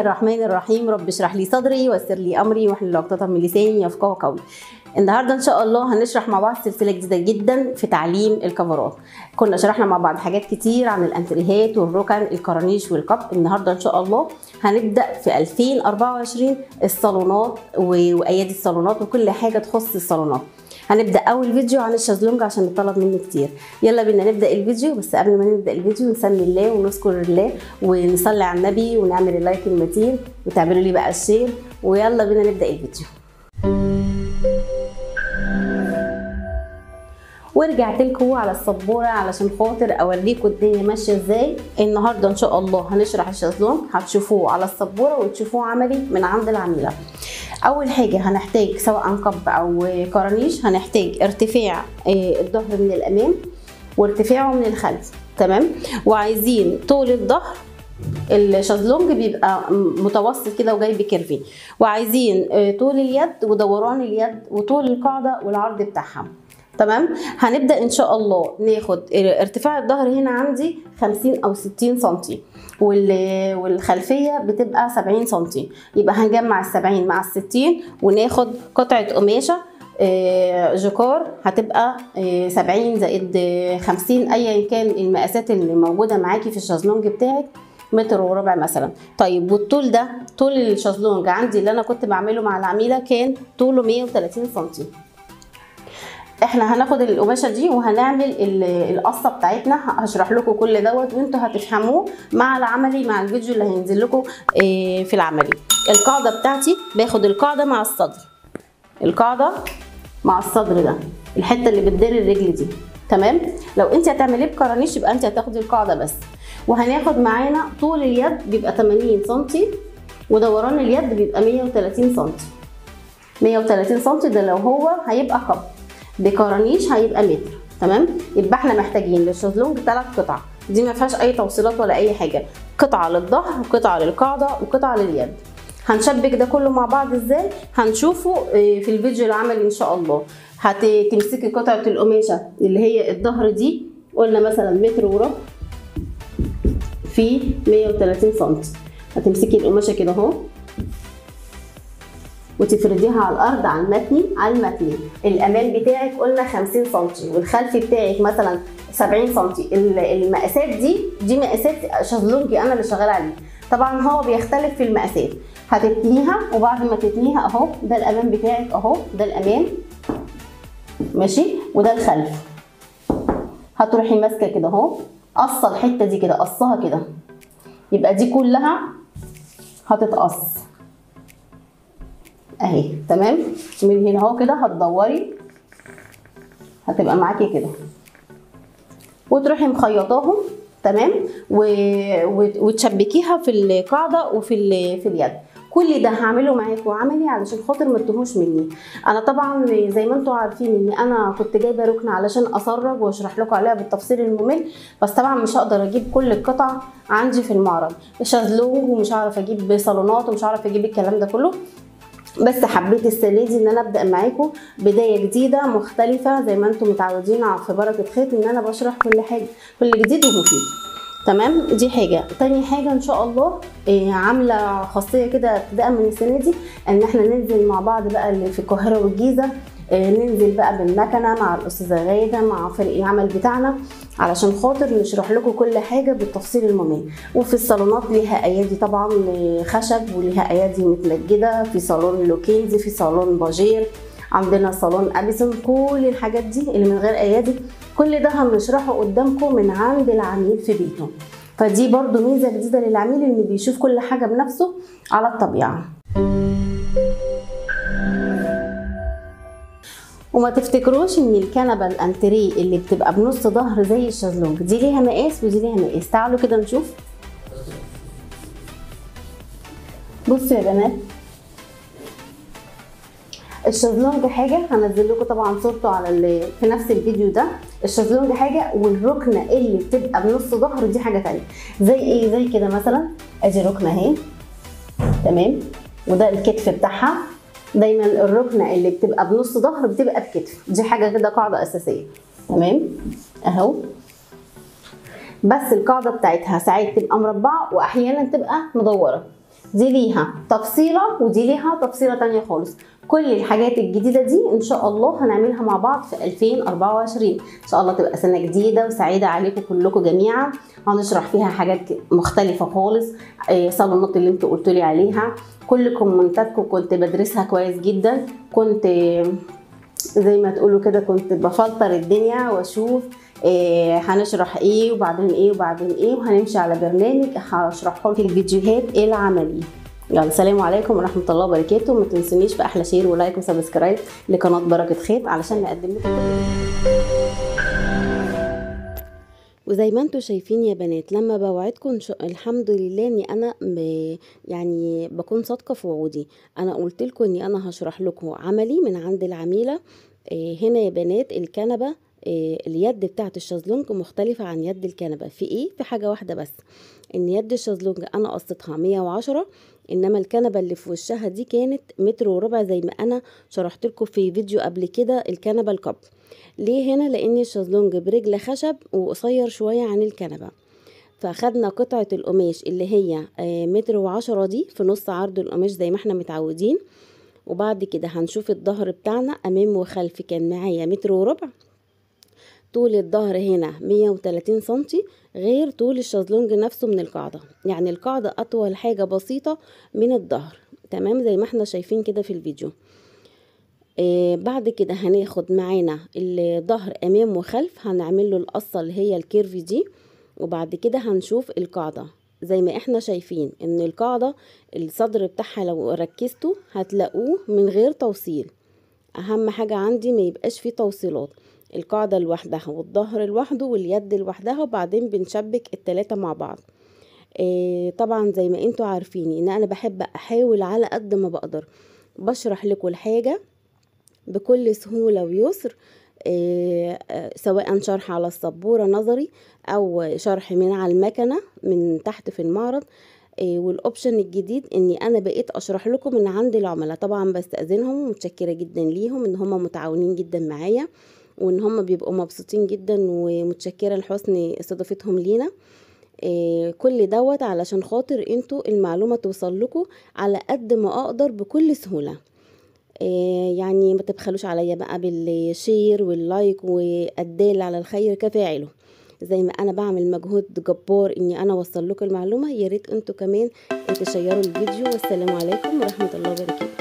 الرحمن الرحيم. رب اشرح لي صدري ويسر لي امري واحلل عقدة من لساني يفقهوا قولي. النهارده ان شاء الله هنشرح مع بعض سلسلة جديدة جدا في تعليم الكفرات. كنا شرحنا مع بعض حاجات كتير عن الانتريهات والركن الكرانيش والكب. النهارده ان شاء الله هنبدا في 2024 الصالونات وايادي الصالونات وكل حاجة تخص الصالونات. هنبدا اول فيديو عن الشازلونج عشان اتطلب مني كتير. يلا بينا نبدا الفيديو، بس قبل ما نبدا الفيديو نسمي الله ونذكر الله ونصلي على النبي ونعمل ال like المتين وتعملوا لي بقى ال share، ويلا بينا نبدا الفيديو. ورجعت لكم على السبوره علشان خاطر اوريكم الدنيا ماشية ازاي. النهارده ان شاء الله هنشرح الشازلونج، هتشوفوه على السبوره وتشوفوه عملي من عند العميله. اول حاجة هنحتاج سواء cup او كرانيش، هنحتاج ارتفاع الظهر من الامام وارتفاعه من الخلف، تمام؟ وعايزين طول الظهر، الشازلونج بيبقى متوسط كده وجاي ب curve، وعايزين طول اليد ودوران اليد وطول القاعدة والعرض بتاعها، تمام؟ هنبدا ان شاء الله ناخد ارتفاع الظهر هنا عندي 50 او 60 سنتي، والخلفيه بتبقى 70 سنتي، يبقى هنجمع ال70 مع ال60 وناخد قطعه قماشة جكار هتبقى 70 زائد 50 ايا كان المقاسات اللي موجودة معاكي في الشازلونج بتاعك، متر وربع مثلا. طيب والطول ده، طول الشازلونج عندي اللي انا كنت بعمله مع العميله كان طوله 130 سنتي. احنا هناخد القماشه دي وهنعمل القصة بتاعتنا، هشرح لكم كل دوت وانتوا هتفهموه مع العملي مع الفيديو اللي هينزل لكم في العملي. القاعدة بتاعتي باخد القاعدة مع الصدر، القاعدة مع الصدر ده الحتة اللي بتدير الرجل دي، تمام؟ لو انت هتعمليه بكرانيش يبقى انت هتاخدي القاعدة بس. وهناخد معانا طول اليد بيبقى 80 سم ودوران اليد بيبقى 130 سم. 130 سم ده لو هو هيبقى cup، بكرانيش هيبقى متر، تمام؟ يبقى احنا محتاجين للشازلونج 3 قطع، دي ما فيهاش اي توصيلات ولا اي حاجة، قطعه للظهر وقطعه للقاعدة وقطعه لليد. هنشبك ده كله مع بعض ازاي هنشوفه في الفيديو العملي ان شاء الله. هتمسكي قطعه القماشه اللي هي الظهر دي، قلنا مثلا متر وربع في 130 سم، هتمسكي القماشه كده اهو وتفرديها على الارض على المتني. على المتني الامام بتاعك قلنا 50 سم والخلفي بتاعك مثلا 70 سم. المقاسات دي مقاسات شازلونجي انا اللي شغالة عليه، طبعا هو بيختلف في المقاسات. هتتنيها وبعد ما تتنيها اهو ده الامام بتاعك اهو، ده الامام ماشي وده الخلف. هتروحي ماسكه كده اهو، قصة الحتة دي كده، قصها كده، يبقى دي كلها هتتقص اهي، تمام؟ من هنا اهو كده هتدوري هتبقى معاكي كده، وتروحي مخيطاهم، تمام؟ وتشبكيها في القاعدة وفي في اليد. كل ده هعمله معاكم عملي علشان خاطر ما تتوهوش مني. انا طبعا زي ما انتم عارفين ان انا كنت جايبه ركن علشان اسرج واشرح لكم عليها بالتفصيل الممل، بس طبعا مش هقدر اجيب كل القطع عندي في المعرض، شازلونج ومش هعرف اجيب صالونات ومش هعرف اجيب الكلام ده كله، بس حبيت السنة دي ان انا ابدا معاكم بداية جديدة مختلفة زي ما انتم متعودين في بركة خيط ان انا بشرح كل حاجة، كل جديد ومفيد، تمام؟ دي حاجة. تاني حاجة ان شاء الله عامله خاصية كده ابتداء من السنة دي ان احنا ننزل مع بعض بقى اللي في القاهرة والجيزه، ننزل بقى بالمكنه مع الاستاذة غاده مع فريق العمل بتاعنا علشان خاطر نشرح لكم كل حاجة بالتفصيل الممل. وفي الصالونات ليها ايادي طبعا خشب وليها ايادي متمجده، في صالون لوكينز، في صالون باجير، عندنا صالون ابيسون، كل الحاجات دي اللي من غير ايادي كل ده هنشرحه قدامكم من عند العميل في بيته. فدي برضو ميزة جديدة للعميل ان بيشوف كل حاجة بنفسه على الطبيعة. وما تفتكروش ان الكنبة الانتريه اللي بتبقى بنص ظهر زي الشازلونج دي ليها مقاس ودي ليها مقاس. تعالوا كده نشوف. بصوا يا بنات، الشازلونج حاجة هنزل لكم طبعا صورته على في نفس الفيديو ده. الشازلونج حاجة والركنه اللي بتبقى بنص ظهر دي حاجة ثانية. زي ايه؟ زي كده مثلا، ادي ركنه اهي، تمام؟ وده الكتف بتاعها. دايما الركنه اللي بتبقى بنص ظهر بتبقى بكتف، دي حاجة كده قاعدة اساسية، تمام؟ اهو. بس القاعدة بتاعتها ساعات تبقى مربعه واحيانا تبقى مدورة. دي ليها تفصيله ودي ليها تفصيله تانية خالص. كل الحاجات الجديدة دي ان شاء الله هنعملها مع بعض في 2024، ان شاء الله تبقى سنة جديدة وسعيدة عليكم كلكم جميعا. هنشرح فيها حاجات مختلفة خالص، صالونات اللي انتوا قلتوا لي عليها، كل كومنتاتكم كنت بدرسها كويس جدا، كنت زي ما تقولوا كده كنت بفلتر الدنيا واشوف هنشرح ايه وبعدين ايه وبعدين ايه، وهنمشي على برنامج هشرحه في الفيديوهات العملي. يلا السلام عليكم ورحمة الله وبركاته. ما تنسونيش في احلى share و like و subscribe لقناه بركة خيط علشان نقدم لكم. وزي ما انتم شايفين يا بنات، لما بوعدكم الحمد لله اني انا يعني بكون صادقة في وعودي. انا قلت لكم اني انا هشرح لكم عملي من عند العميله. هنا يا بنات الكنبة، اليد بتاعت الشازلونج مختلفة عن يد الكنبة في ايه؟ في حاجة واحدة بس، ان يد الشازلونج انا قصتها 110، انما الكنبة اللي في وشها دي كانت 1.25 متر زي ما انا شرحت لكم في فيديو قبل كده الكنبة الكب. ليه هنا؟ لان الشازلونج برجل خشب وقصير شوية عن الكنبة، فاخدنا قطعه القماش اللي هي 1.10 متر دي في نص عرض القماش زي ما احنا متعودين. وبعد كده هنشوف الظهر بتاعنا امام وخلف، كان معايا 1.25 متر. طول الظهر هنا 130 سنتي غير طول الشازلونج نفسه من القاعدة، يعني القاعدة أطول حاجة بسيطة من الظهر، تمام زي ما احنا شايفين كده في الفيديو. بعد كده هناخد معانا الظهر أمام وخلف، هنعمل له القصة اللي هي ال curve دي. وبعد كده هنشوف القاعدة زي ما احنا شايفين ان القاعدة الصدر بتاعها لو ركزتوا هتلاقوه من غير توصيل. أهم حاجة عندي ما يبقاش فيه توصيلات، القاعدة لوحدها والظهر لوحده واليد لوحدها، وبعدين بنشبك التلاتة مع بعض. طبعا زي ما انتوا عارفين ان انا بحب احاول على قد ما بقدر بشرح لكم الحاجة بكل سهولة ويسر، سواء شرح على السبورة نظري او شرح من على المكنة من تحت في المعرض. وال option الجديد اني انا بقيت اشرح لكم من عند العملاء، طبعا بستأذنهم ومتشكرة جدا ليهم ان هم متعاونين جدا معايا وان هم بيبقوا مبسوطين جدا، ومتشكرة لحسن استضافتهم لينا. كل دوت علشان خاطر انتوا المعلومة توصل لكم على قد ما اقدر بكل سهولة. يعني ما تبخلوش عليا بقى بال share وال like والدال على الخير كفاعله. زي ما انا بعمل مجهود جبار اني انا اوصل لكم المعلومة، يا ريت انتوا كمان تشيروا الفيديو. والسلام عليكم ورحمة الله وبركاته.